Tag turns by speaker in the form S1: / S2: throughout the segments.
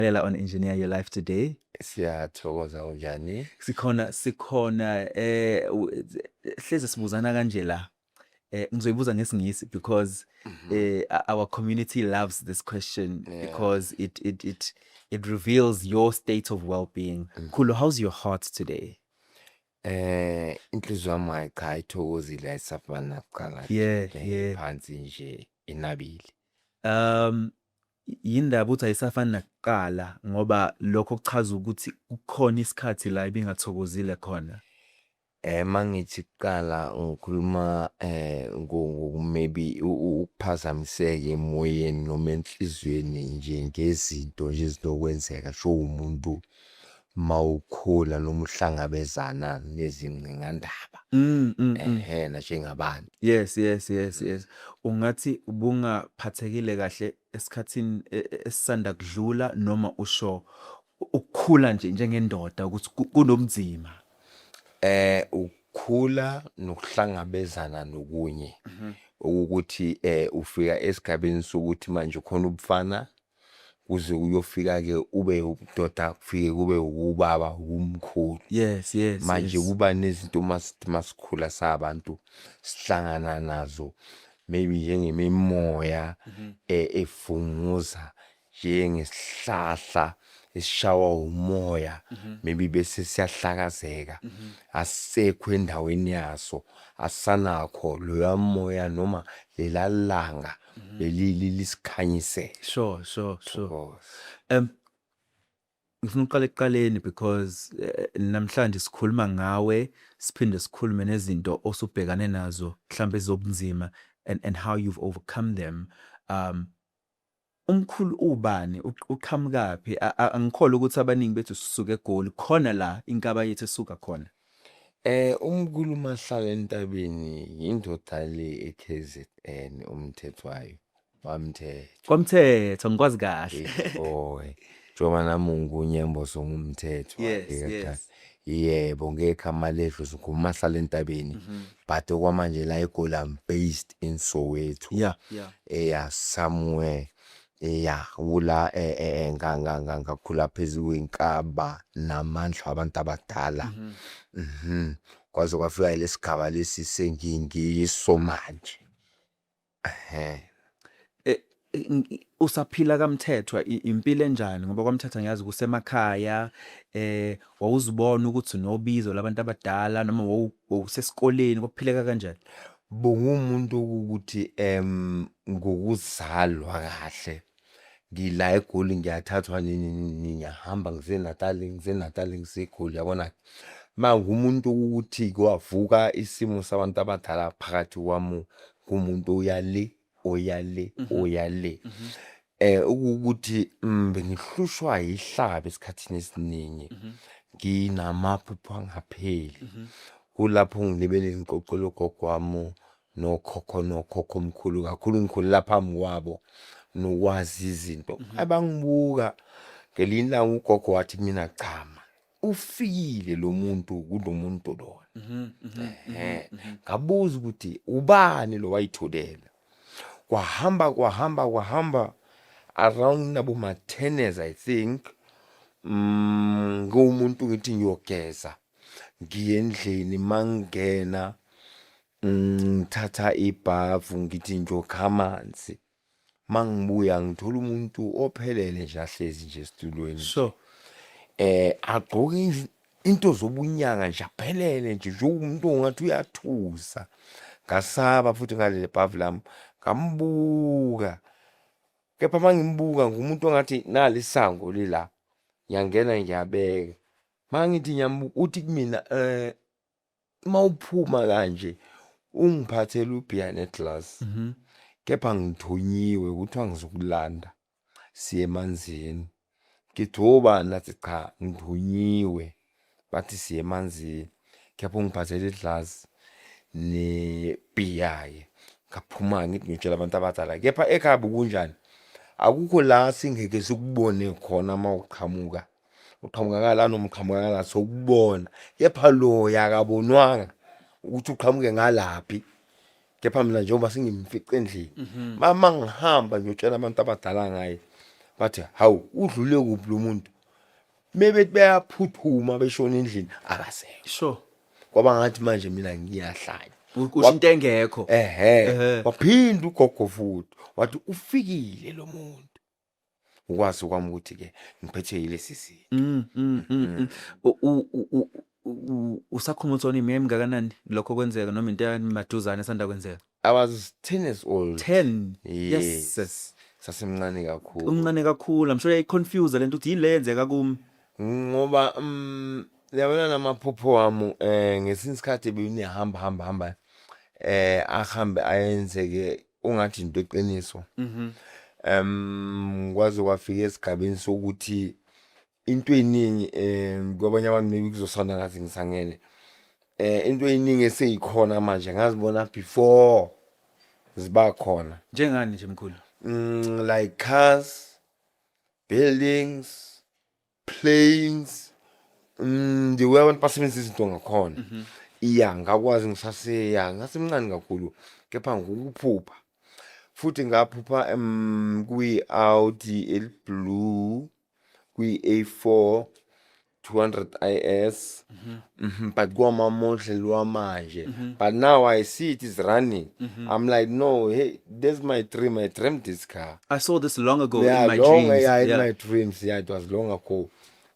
S1: On Engineer Your Life Today.
S2: Siyathokoza, unjani?
S1: Sikhona, sikhona. Hleze sibuzana kanje la. Ngizoyibuza ngesiNgisi because our community loves this question because it reveals your state of well-being. Khulu, how's your heart today?
S2: Inhliziyo yami, hayi cha, ithokozile, ayisafani nakuqala. Phansi nje, inabile.
S1: Yindaba uthi ayisafani nakuqala, ngoba lokho kuchaza ukuthi kukhona isikhathi la ibingathokozile khona.
S2: Mangithi kuqala, ngikhuluma ngo maybe ukuphazamiseka emoyeni noma enhliziyweni nje ngezinto nje ezinokwenzeka, sho umuntu mawukhula noma uhlangabezana nezingqingandaba. Ehhe, njengabantu.
S1: Yes. Ungathi ubungaphathekile kahle esikhathini esisanda kudlula, noma usho ukukhula nje njengendoda, ukuthi kunomzima?
S2: Ukukhula nokuhlangabezana nokunye ukuthi ufika esigabeni sokuthi manje khona ubufana kuze uyofika ke ube ubudoda, kufike kube ubaba, umkhulu. Manje kuba nezinto masikhula sabantu sihlangana nazo, maybe njengemimoya evunguza njengesihlahla esishawa umoya, maybe bese siyahlakazeka, asisekho endaweni yaso, asanakho loya moya noma lela langa leli lisikhanyisela.
S1: Sure.
S2: Thokoza.
S1: Ngifuna ukuqala ekuqaleni because namhlanje sikhuluma ngawe, siphinde sikhulume nezinto osubhekane nazo mhlambe ezobunzima and how you've overcome them. Umkhulu ubani, uqhamukaphi? Angikholwa ukuthi abaningi bethu sisuke eGoli, khona la inkaba yethu esuka khona.
S2: Umkhulu mahlala entabeni, indoda le eKZN, umthetho wayo wamthetho.
S1: KwaMthetho, ngikwazi kahle.
S2: Oh, njengoba nami nguNyembo songumthetho. Yebo, ngegama ledlozi ngumahlala entabeni, but okwamanje la eGoli, I'm based in Soweto. Yeah, somewhere, yeah, kula ngakhula phezu kwenkaba namandla abantu abadala. Kwaze kwafika lesigaba lesi sengingiso manje. Ehhe.
S1: Usaphila kaMthethwa, impilo enjani? Ngoba kwaMthethwa ngiyazi kusemakhaya. Wawuzibona ukuthi unobizo labantu abadala, noma wawusesikoleni, kwakuphileka kanjani?
S2: Bongumuntu ukuthi ngokuzalwa kahle ngila eGoli, ngiyathathwa nini nini, ngiyahamba ngise Natal, ngise Natal, ngiseGoli, yabona. Mangumuntu ukuthi kwavuka isimo sabantu abadala phakathi kwami, kumuntu oya le, oya le, oya le. Ukuthi bengihlushwa ihlabe esikhathini esiningi, nginamaphupho angapheli. Kulapho ngilibele ngixoxela ugogo wami nokhokho nokhokho omkhulu kakhulu, ngikhulela phambi kwabo nokwazi izinto. Abangibuka ngelinye ilanga, ugogo wathi kumina, "Cha man, ufikile lo muntu kulo muntu lona." Ngabuza ukuthi ubani lo wayithulela. Kwahamba, kwahamba, kwahamba, around nabo ma 10 years, I think, ngumuntu ngithi ngiyogeza, ngiye endlini, mangena ngithatha ibhavu, ngithi ngiyokha amanzi, mangibuya ngithola umuntu ophelele nje, ahlezi nje esitulweni. Agqoke into zobunyanga nje, aphelele nje njengomuntu ongathi uyathusa. Ngasaba futhi ngaleli bhavu lami, ngambuka, kepha mangimbuka ngumuntu ongathi nali isango lila, ngiyangena, ngiyabeka. Mangithi ngiyambuka, uthi kumina, "Mawuphuma kanje ungiphathele ubhiya neglass, kepha ngithonyiwe, kuthiwa ngizokulanda siye emanzini." Ngithi, "Obani?" Athi, "Cha, ngithunyiwe, bathi siye emanzini, kepha ungiphathele iglasi nebhiya-ke." Ngaphuma, ngithi ngiyotshela abantu abadala, kepha ekhaya bukunjani, akukho la singeke sikubone khona. Uma uqhamuka, uqhamuka ngala noma uqhamuka ngala, sokubona, kepha loya akabonwanga ukuthi uqhamuke ngalaphi. Kepha mina njengoba sengimfice endlini, mama ngihamba ngiyotshela abantu abadala ngaye. Bathi, "Hawu, udlule kuphi lo muntu?" Mebethi bayaphuthuma beshona endlini, akasekho. Kwaba ngathi manje mina ngiyahlanya.
S1: Usho into engekho.
S2: Ehhe. Waphinda ugogo futhi wathi ufikile lo muntu. Ukwazi kwami ukuthi ke ngiphethe yilesi simo.
S1: Usakhuluma ukuthi iminyaka emingakanani lokho kwenzeka, noma into yamaduzane esanda kwenzeka?
S2: I was 10 years old.
S1: 10?
S2: Yes.
S1: Yes.
S2: Sasemncane kakhulu.
S1: Umncane kakhulu. I'm sure yayiconfuse lento ukuthi yini le yenzeka kumi.
S2: Ngoba yabona namaphupho wami, ngesinye isikhathi benihamba hamba hamba, ahambe ayenzeke ungathi into eqiniso. Kwaze kwafika esigabeni sokuthi into eyiningi, kwabanye abantu maybe kuzosana ngathi ngisangene, into eyiningi eseyikhona manje ngazibona before ziba khona.
S1: Njengani nje, mkhulu?
S2: Like cars, buildings, planes, the way abantu basebenzisa izinto ngakhona. Iya, ngakwazi ngisaseya ngasemncane kakhulu, kepha ngokuphupha futhi ngaphupha kuyi-Audi eli-blue, kuyi-A4 200 IS, but kwama-model wamanje, but now I see it is running. I'm like, "No, hey, that's my dream. I dreamt this car."
S1: I saw this long ago in my
S2: long,
S1: dreams.
S2: Yeah, in my dreams. Yeah, it was long ago.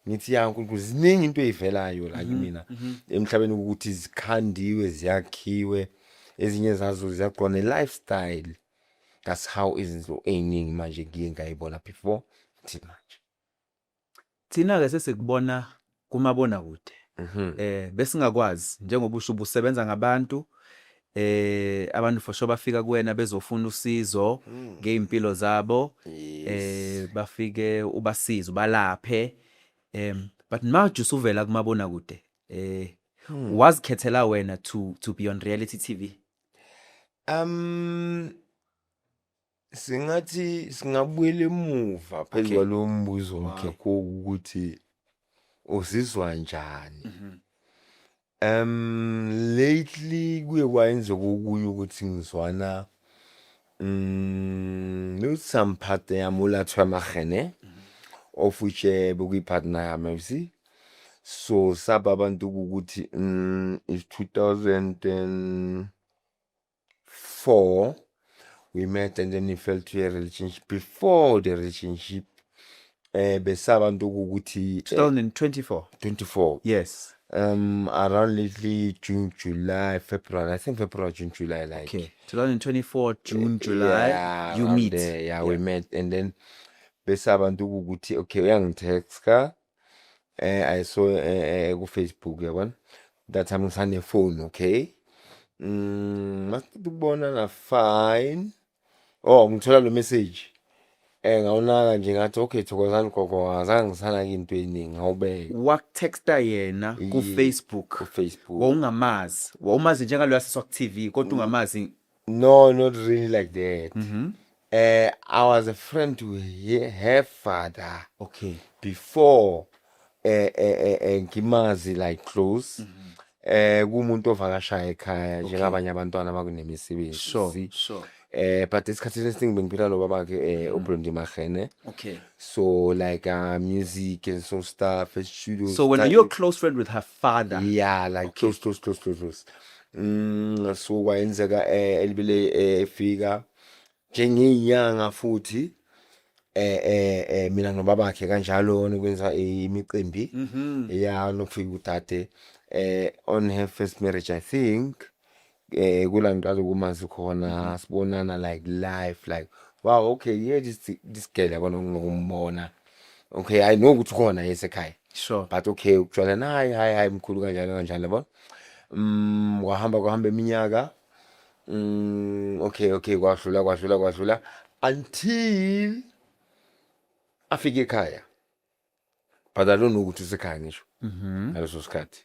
S2: Ngithi, ya Nkulunkulu, ziningi into ey'velayo la kimina emhlabeni ukuthi zikhandiwe, ziyakhiwe, ezinye zazo ziyagqoka ne-lifestyle. That's how izinto ey'ningi manje ngiye ngayibona before thi manje.
S1: Thina ke sesikubona kumabona kude. Besingakwazi njengoba usho ubusebenza ngabantu, abantu for sure bafika kuwena bezofuna usizo ngeimpilo zabo. Bafike ubasize, ubalaphe, but manje usuvela kumabona kude, wazikhethela wena to be on reality TV?
S2: Singathi singabuyela emuva phezu kwalo mbuzo wakho ukuthi uzizwa njani. Lately kuye kwayenzeka okunye ukuthi ngizwana with some partner yami uLathwa Magene, of which bekuyi-partner yami, you see. So saba abantu ukuthi is 2004 we met and then we fell to a relationship. Before the relationship, besabantu ukuthi
S1: 2024?
S2: 24. Around lately June, July, February, I think February, June, July, like.
S1: Okay, 2024 June, July.
S2: Yeah,
S1: you
S2: around
S1: meet.
S2: there, yeah, we met and then bese abantu ukuthi okay, uyangitexta, I saw ku Facebook, yabona, that time ngisane phone. Okay, masiqeda ukubonana, fine. Oh, ngithola lo message, ngawunaka nje, ngathi, "Okay, thokozani gogo." Azange ngisanaka into eningi, ngawubeka.
S1: Wakutexta yena ku Facebook?
S2: Ku Facebook.
S1: Wawungamazi, wawumazi njengaloya siswa ku TV, kodwa ungamazi?
S2: No, not really like that. I was a friend to her father before ngimazi like close. Kumuntu ovakashayo ekhaya njengabanye abantwana bakunemisebenzi. See? But esikhathini esiningi bengiphila nobabakhe, uBrondi Magene. So like music and so stuff, studio.
S1: So when you're a close friend with her father?
S2: Yeah, like close, close, close, close, close. So kwayenzeka elibele efika njengenyanga futhi, mina nobabakhe kanjalo nokwenza imicimbi. Yeah, nokufika udade on her first marriage, I think, kula ngiqala ukumazi khona, sibonana like life, like, wow, okay, yeah, this girl, yabona, ngokumbona, okay, I know ukuthi khona yesekhaya. But okay, ukujwayelana, hayi hayi hayi mkhulu, kanjalo kanjalo, yabona. Kwahamba kwahamba iminyaka, okay, kwadlula kwadlula kwadlula until afike ekhaya, but I don't know ukuthi usekhaya ngisho ngaleso sikhathi.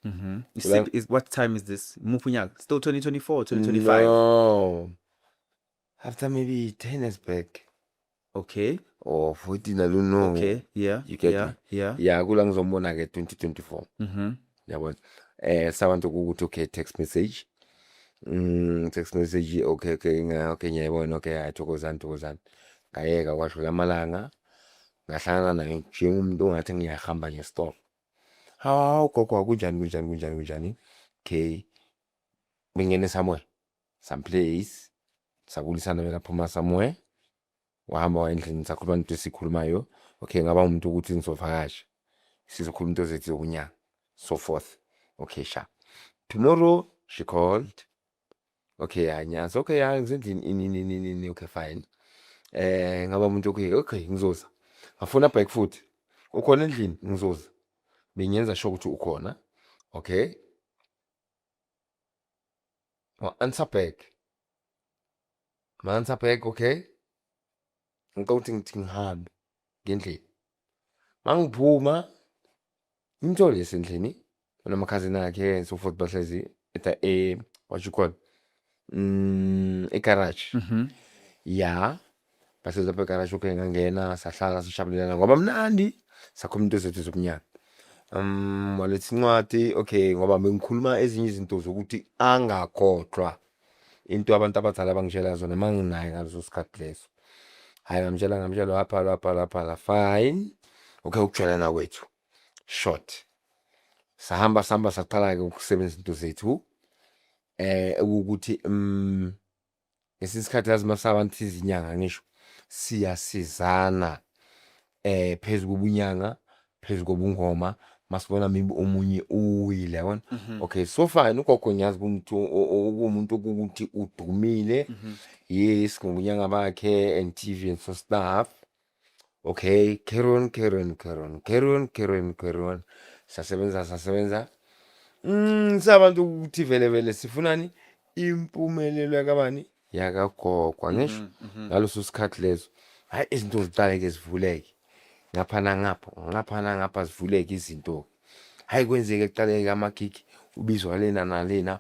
S1: Is what time is this? Muphi unyaka? Still 2024, 2025?
S2: No, after maybe 10 years back or 14, I don't know. You get me?
S1: Yeah.
S2: Yeah, kula ngizombona ke 2024. Yabona, sabantu ukuthi okay, text message, text message, okay, okay, ngiyayibona, okay, hayi, thokozani, thokozani, ngayeka, kwadlula amalanga. Ngahlangana naye njengomuntu ongathi ngiyahamba ngesitolo. Hawu gogo, kunjani, kunjani, kunjani, kunjani? Okay, bengene somewhere, some place, sabulisana, bekaphuma somewhere, wahamba waya endlini, sakhuluma into esikhulumayo. Okay, ngaba umuntu ukuthi ngizovakasha, sizokhuluma into zethu zokunyanga, so forth. Okay, sharp. Tomorrow she called. Okay, hayi ngiyazi. Okay, hayi ngisendlini, ini ini ini ini. Okay, fine. Ngaba umuntu, okay, ngizoza. Ngafona back futhi. Ukhona endlini? Ngizoza. Bengiyenza sure ukuthi ukhona. Okay. Wa answer back. Ma answer back, okay. Ngicela ukuthi ngithi ngihambe ngendlela. Mangiphuma ngimthole esendlini namakhazini akhe and so forth, bahlezi at a, what you call, egarage. Ya, bahlezi lapha egarage. Okay, ngangena, sahlala, sijabulelana ngoba mnandi, sakhuluma into zethu zobunyanga. Waletha incwadi. Okay, ngoba bengikhuluma ezinye izinto zokuthi angakhohlwa into abantu abadala bangitshela zona manginaye ngaleso sikhathi leso. Hhayi, ngamtshela, ngamtshela, wabhala, wabhala, wabhala, fine. Okay, ukujwayelana kwethu short. Sahamba, sahamba, saqala-ke ukusebenza into zethu. Ukuthi ngesinye isikhathi, yazi, masabantu izinyanga, ngisho siyasizana phezu kobunyanga, phezu kobungoma, masibona maybe omunye uwile, yabona. Okay, so fine, ugogo ngiyazi kumuntu kuwumuntu ukuthi udumile, yes, ngobunyanga bakhe and TV and so stuff. Okay, carry on, carry on, carry on, carry on, carry on, carry on. Sasebenza, sasebenza. Sabantu ukuthi vele vele sifunani impumelelo yakabani, yakagogo, angisho, ngaleso sikhathi leso. Hayi, izinto ziqale-ke zivuleke ngapha nangapha, ngapha nangapha, zivuleke izinto. Hayi, kwenzeke, kuqaleke amagigi, ubizwa lena nalena,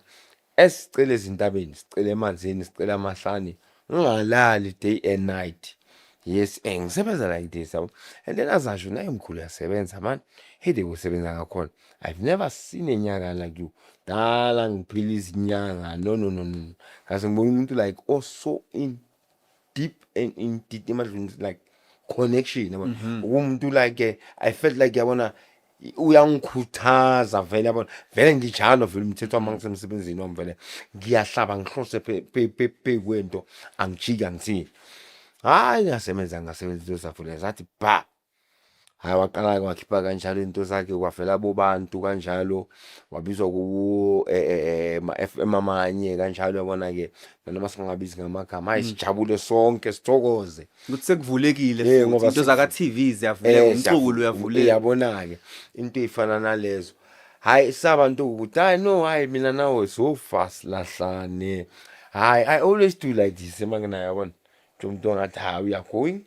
S2: esicela ezintabeni, sicela emanzini, sicela amahlane, ngingalali day and night. Yes, ngisebenza like this, yabo. And then azasho naye, mkhulu, uyasebenza man, hey, the usebenza ngakhona, I've never seen enyanga like you, dala ngiphila izinyanga. No, no, no, no, ngase ngibona umuntu like also in deep and in deep emadlini, like connection, yabona, umuntu like I felt like, yabona, uyangikhuthaza vele, yabona. Vele ngijalo vele, umthetho wami, ngisemsebenzini wami vele ngiyahlaba, ngihlose pe kwento, angijiki, angithini. Hayi, ngasebenza, ngasebenza, into zavula, zathi ba. Hayi, waqala wakhipha kanjalo into zakhe, kwavela bobantu kanjalo, wabizwa ku ma FM amanye kanjalo, yabona ke, nanoma singabizi ngamagama. Hayi, sijabule sonke, sithokoze.
S1: Ukuthi sekuvulekile futhi
S2: ngoba
S1: into zaka TV ziyavuleka, umculo uyavuleka.
S2: Uyabona ke, into ey'fana nalezo. Hayi, sabantu ukuthi hayi, no, hayi, mina nawe sofa silahlane. Hayi, I always do like this emanginayo, yabona, nje umuntu ongathi hayi, we are going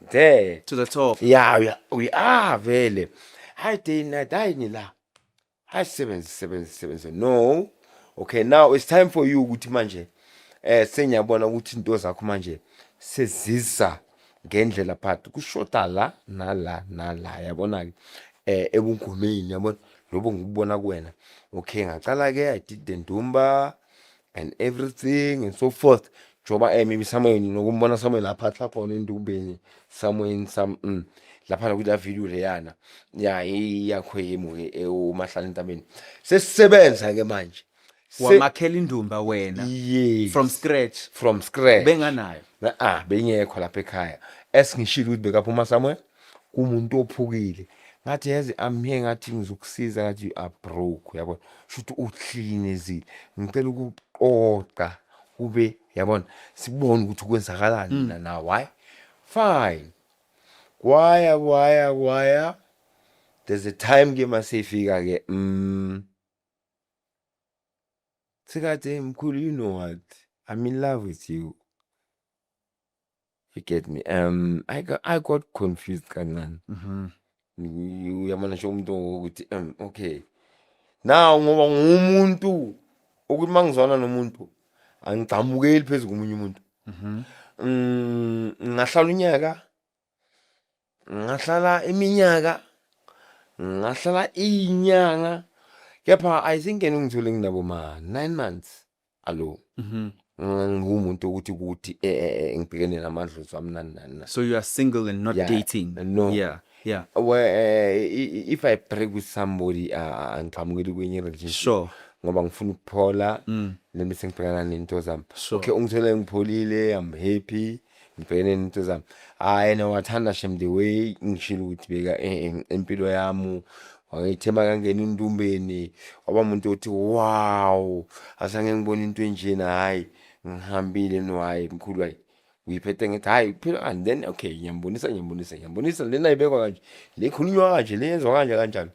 S2: there
S1: to the top.
S2: Yeah, we are vele. Hayi, day and night, hayi, ngila, hayi, sebenze, sebenze, sebenze. No, okay, now it's time for you ukuthi manje sengiyabona ukuthi into zakho manje sezisa ngendlela phakathi, kushoda la nala nala, yabona ke, ebungomeni, yabona, lobo ngikubona kuwena. Okay, ngacala ke, I did the ndumba and everything and so forth, njengoba maybe somewhere nokumbona somewhere lapha ahla khona endumbeni, somewhere in some lapha kula video leyana ya yakho yemu ke umahlala entabeni. Sesisebenza ke manje.
S1: Wamakhela indumba wena?
S2: Yes.
S1: From scratch?
S2: From scratch.
S1: Benganayo?
S2: Ah, bengekho lapha ekhaya. Esingishilo ukuthi bekaphuma somewhere kumuntu ophukile, ngathi yazi, I'm here, ngathi ngizokusiza, ngathi you are broke, yabona, shuthi uhlinezile, ngicela ukuqoqa kube, yabona, sibone ukuthi kwenzakalani mina nawe. Hayi, fine, kwaya, kwaya, kwaya. There's a time ke masefika ke, sekathi, "Mkhulu, you know what, I'm in love with you, you get me?" I got confused kancane. Uyabona nje umuntu ukuthi okay, now ngoba ngumuntu ukuthi mangizwana nomuntu angigcamukeli phezu komunye umuntu. Ngahlala unyaka, ngahlala iminyaka, ngahlala inyanga, kepha I think yena ungithole nginabo ma 9 months alo. Ngiwumuntu ukuthi kuthi ngibhekene namadlozi wami, nani nani nani.
S1: So you are single and not
S2: Yeah,
S1: dating?
S2: No.
S1: Yeah.
S2: Well, if I break with somebody, angiqhamukeli kwenye relationship ngoba ngifuna ukuphola, nami sengibhekana nento zami. Okay, ungithole ngipholile, I'm happy, ngibhekene nento zami. Hayi, yena wathanda shem the way ngishilo ukuthi beka impilo yami, wangithema kangena endumbeni, waba umuntu othi, "Wow, asange ngibone into enjena." Hayi, ngihambile, no, hayi mkhulu, hayi uyiphethe, ngithi hayi phela. And then okay, ngiyambonisa, ngiyambonisa, ngiyambonisa, lena ayibekwa kanje, le khulunywa kanje, le yenziwa kanje kanjalo.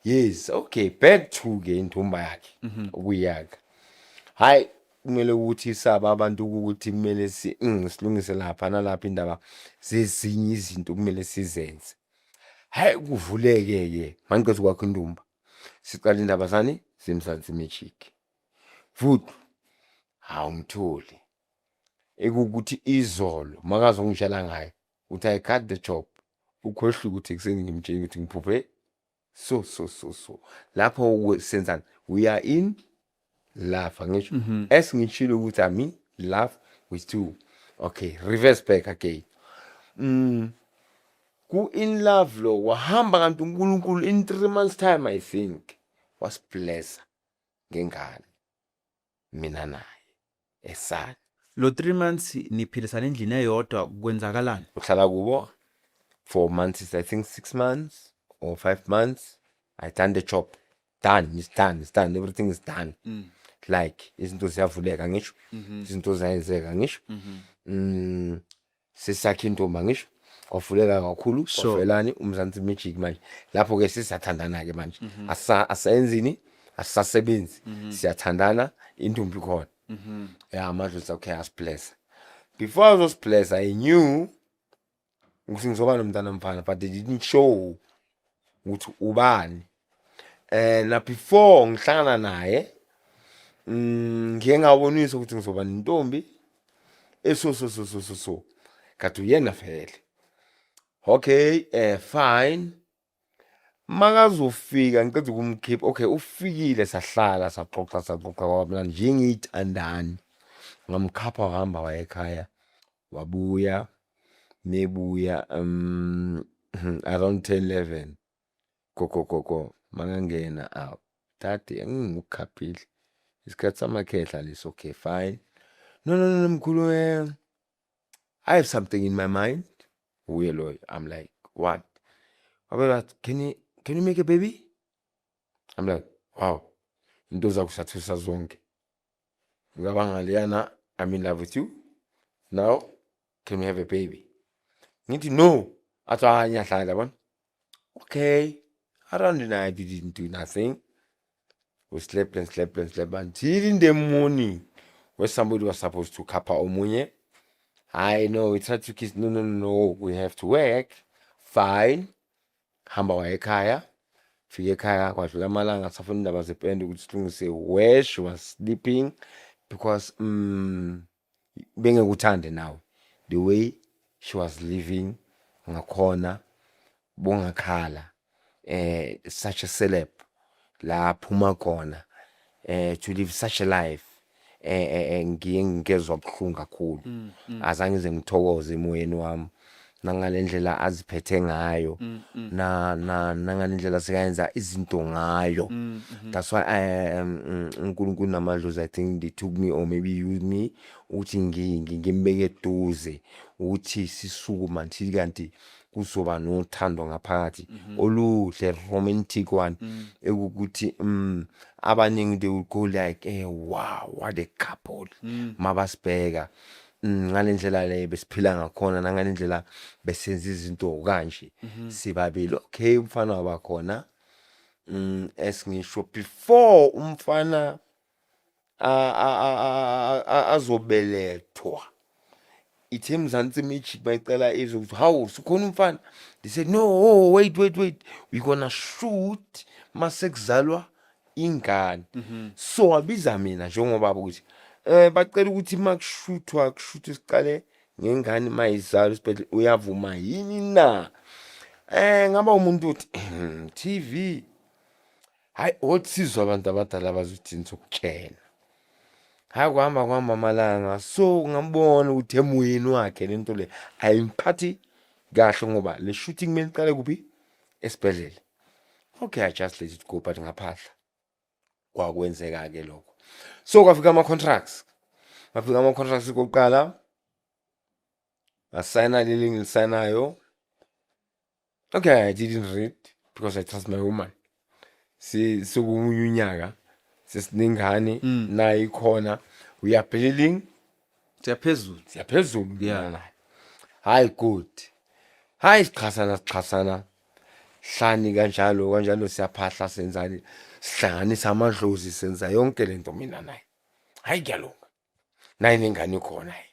S2: Yes, okay, back to ke intomba yakhe okuyakhe. Hayi, kumele ukuthi saba abantu ukuthi kumele silungise lapha nalapha, indaba zezinye izinto kumele sizenze. Hayi, kuvuleke ke mangiqeda kwakho indumba, siqala indaba zani zeMzansi Magic futhi. Awumtholi ekukuthi izolo makazongitshela ngayo uthi, "I got the job." Ukhohlwe ukuthi ekuseni ngimtshela ukuthi ngiphuphe so so so so. Lapho senzani? We are in love, angisho esingishilo ukuthi I'm in love with you. Okay, reverse back again. Ku in love lo wahamba, kanti uNkulunkulu in 3 months time, I think, wasiblessa ngengane, mina naye esana.
S1: Lo 3 months niphilisana endlini eyodwa, kwenzakalani?
S2: Uhlala kubo for months, I think 6 months or 5 months. I done the job, done, it's done, it's done, everything is done. Like izinto ziyavuleka, ngisho izinto ziyenzeka, ngisho sesakhe intombi, ngisho kwavuleka kakhulu. Kwavelani uMzansi Magic manje, lapho ke sesiyathandana ke manje, asayenzini, asisasebenzi, siyathandana, intombi khona ya amadlozi. Okay, asibless. Before azosibless, I knew ukuthi ngizoba nomntana mfana, but they didn't show ukuthi ubani. Na before ngihlangana naye, ngiye ngabonisa ukuthi ngizoba nentombi eso so so so so so, kade uyena vele. Okay, fine, makazofika ngiceda ukumkhipha. Okay, ufikile, sahlala, saxoxa, saxoxa, kwaba njengeyithandani. Ngamkhapha, wahamba waya ekhaya, wabuya. Mebuya around 10 11, go go go go, makangena, awu dade, angingukukhaphile isikhathi samakhehla leso. Okay, fine. No, no, no, mkhulu, I have something in my mind. Uye loyo. I'm like, "What?" Wabe, Can you make a baby?" I'm like, "Wow, into zakusathusa zonke." Ngicabanga leyana, "I'm in love with you now, can we have a baby?" Ngithi no, athi hayi, ngiyahlala yabona. Okay, around the night we didn't do nothing. We slept and slept and slept until in the morning where somebody was supposed to khapha omunye. I know we tried to kiss. No, no, no, no, we have to work. Fine, hamba waya ekhaya. Fika ekhaya, kwadlula amalanga, safuna indaba zepende ukuthi silungise where she was sleeping, because bengekuthande nawe the way she was living ngakhona, bongakhala such a celeb la phuma khona, to live such a life. Ngiye ngezwa buhlungu kakhulu, azange ngize ngithokoze emoyeni wami nangalendlela aziphethe ngayo, na na nangalendlela sekayenza izinto ngayo. That's why uNkulunkulu namadlozi, I think they took me or maybe used me ukuthi ngimbeke eduze ukuthi sisukume until kanti kuzoba nothando ngaphakathi oluhle, romantic one, ekukuthi abaningi they will go like, "Wow, what a couple," mabasibheka ngalendlela le besiphila ngakhona, nangalendlela besenza izinto kanje sibabili. Okay, umfana wabakhona. Esingisho before umfana azobelethwa, ithe Mzansi Magic bayicela izwe ukuthi, "Hawu, sikhona umfana." They said, "No, oh, wait, wait, wait, we gonna shoot mase kuzalwa ingane." So wabiza mina njengobaba ukuthi bacela ukuthi makushuthwa, kushuthwe siqale ngengane mayizalwa isibhedlela, uyavuma yini na? Ngaba umuntu uthi TV, hayi, wothi sizwe abantu abadala bazothini, sokutshela. Hayi, kuhamba kuhamba amalanga, so ngambona ukuthi emoyeni wakhe lento le ayimphathi kahle, ngoba le shooting kumele iqale kuphi? Esibhedlela. Okay, I just let it go, but ngaphahla kwakwenzeka ke lokho. So kwafika ama-contracts, kwafika ama-contracts kokuqala, ngasayina leli ngilisayinayo. Okay, I didn't read because I trust my woman. Sekumunye unyaka, sesinengane, nayo ikhona, we are building.
S1: Siyaphezulu.
S2: Siyaphezulu mina naye. Hayi, good, hayi, sixhasana, sixhasana hlani kanjalo kanjalo, siyaphahla, senzani, sihlanganisa amadlozi, senza yonke lento mina naye. Hayi, kuyalunga, naye nengane ikhona. Hayi.